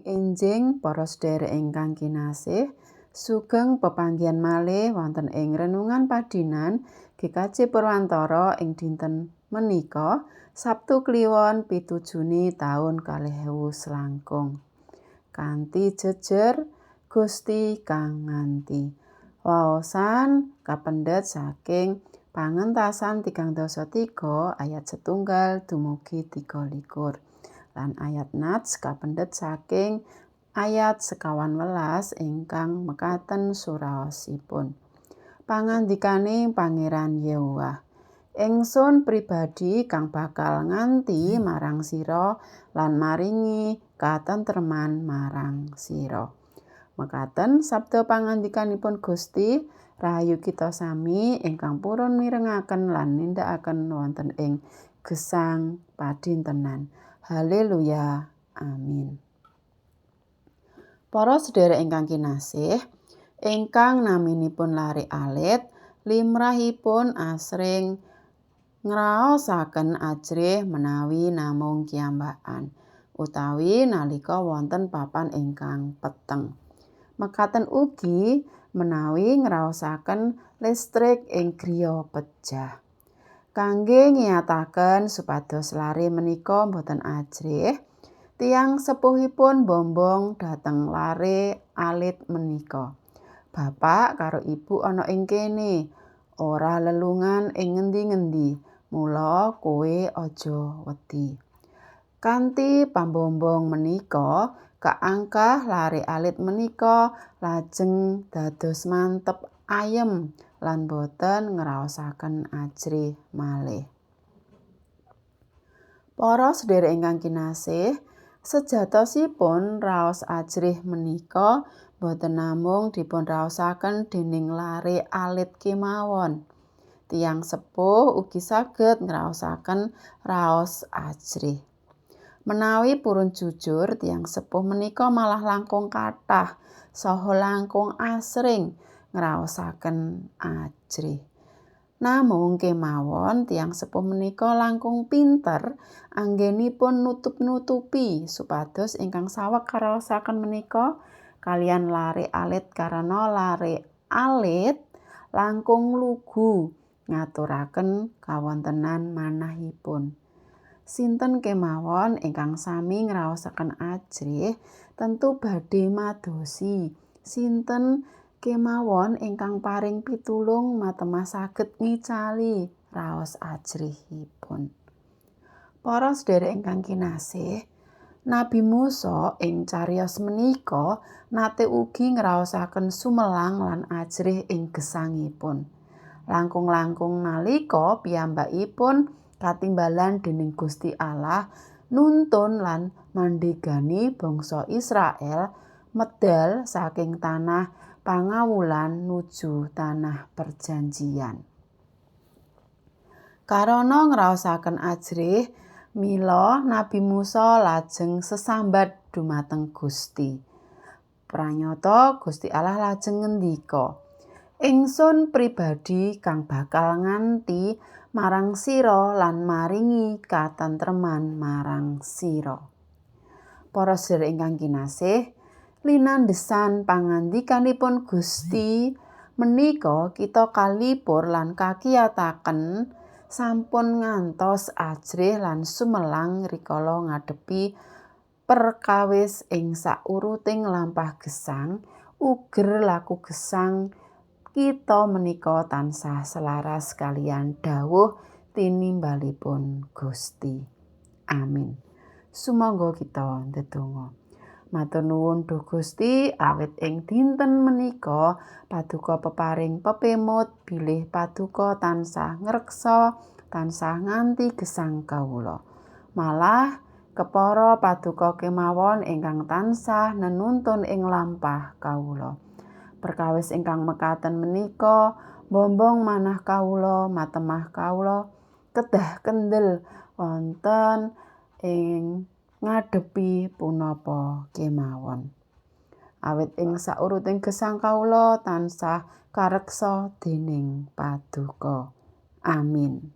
Enjing para sedherek ingkang kinasih, sugeng pepanggihan malih wonten ing renungan padinan GKJ Purwantara ing dinten menika Sabtu Kliwon 7 Juni taun 2020. Kanthi jejer Gusti kang nganti. Waosan kapendhet saking Pangentasan 33 ayat 1 dumugi 23. Lan ayat nats kapendhet saking ayat 19 ingkang mekaten suraosipun. Pangandikane Pangeran Yehuwah, Ingsun pribadi kang bakal nganti marang sira lan maringi katentreman marang sira. Mekaten sabda pangandikanipun Gusti, rahayu kita sami ingkang purun mirengaken lan nindakaken wonten ing gesang padintenan. Haleluya. Amin. Para sedherek ingkang kinasih, ingkang naminipun lare alit, limrahipun asring ngraosaken ajrih menawi namung kiyambakan utawi nalika wonten papan ingkang peteng. Mekaten ugi menawi ngraosaken listrik ing griya pejah. Kangge ngiyataken supados lare menika boten ajrih, tiyang sepuhipun bombong dhateng lare alit menika. Bapak karo ibu ana ing kene, ora lelungan ing ngendi-ngendi, mula kowe aja wedi. Kanthi pambombong menika, kaangkah lare alit menika lajeng dados mantep ayem lan boten ngraosaken ajrih malih. Para sedherek ingkang kinasih, sejatosipun raos ajrih menika boten namung dipunraosaken dening lare alit kemawon. Tiyang sepuh ugi saged ngraosaken raos ajrih. Menawi purun jujur, tiyang sepuh menika malah langkung kathah saha langkung asring ngraosaken ajrih. Namung kemawon tiyang sepuh menika langkung pinter anggenipun nutup-nutupi supados ingkang saweg karaosaken menika kaliyan lare alit karana lare alit langkung lugu ngaturaken kawontenan manahipun. Sinten kemawon ingkang sami ngraosaken ajrih tentu badhe madosi. Sinten kemawon ingkang paring pitulung matemah saged ngicali raos ajrihipun. Para sedherek ingkang kinasih, Nabi Musa ing cariyos menika nate ugi ngraosaken sumelang lan ajrih ing gesangipun. Langkung-langkung nalika piyambakipun katimbalan dening Gusti Allah nuntun lan mandegani bangsa Israel medal saking tanah pangawulan nuju tanah perjanjian. Karana ngraosaken ajrih, mila Nabi Musa lajeng sesambat dumateng Gusti. Pranyata Gusti Allah lajeng ngendika, Ingsun pribadi kang bakal nganti marang sira lan maringi katentreman marang sira. Para sedherek ingkang kinasih, linandesan pangandikanipun Gusti menika kita kalipur lan kakiyataken sampun ngantos ajrih lan sumelang rikala ngadepi perkawis ing sauruting lampah gesang, uger laku gesang kita menika tansah selaras kaliyan dawuh tinimbalipun Gusti. Amin. Sumangga kita ndedonga. Matur nuwun Duh Gusti, awit ing dinten menika paduka peparing pepemut bilih paduka tansah ngreksa, tansah nganti gesang kawula. Malah kepara paduka kemawon ingkang tansah nenuntun ing lampah kawula. Perkawis ingkang mekaten menika bombong manah kawula, matemah kawula kedah kendel wonten ing ngadepi punapa kemawon. Awit ing sauruting gesang kawula tansah kareksa dening paduka. Amin.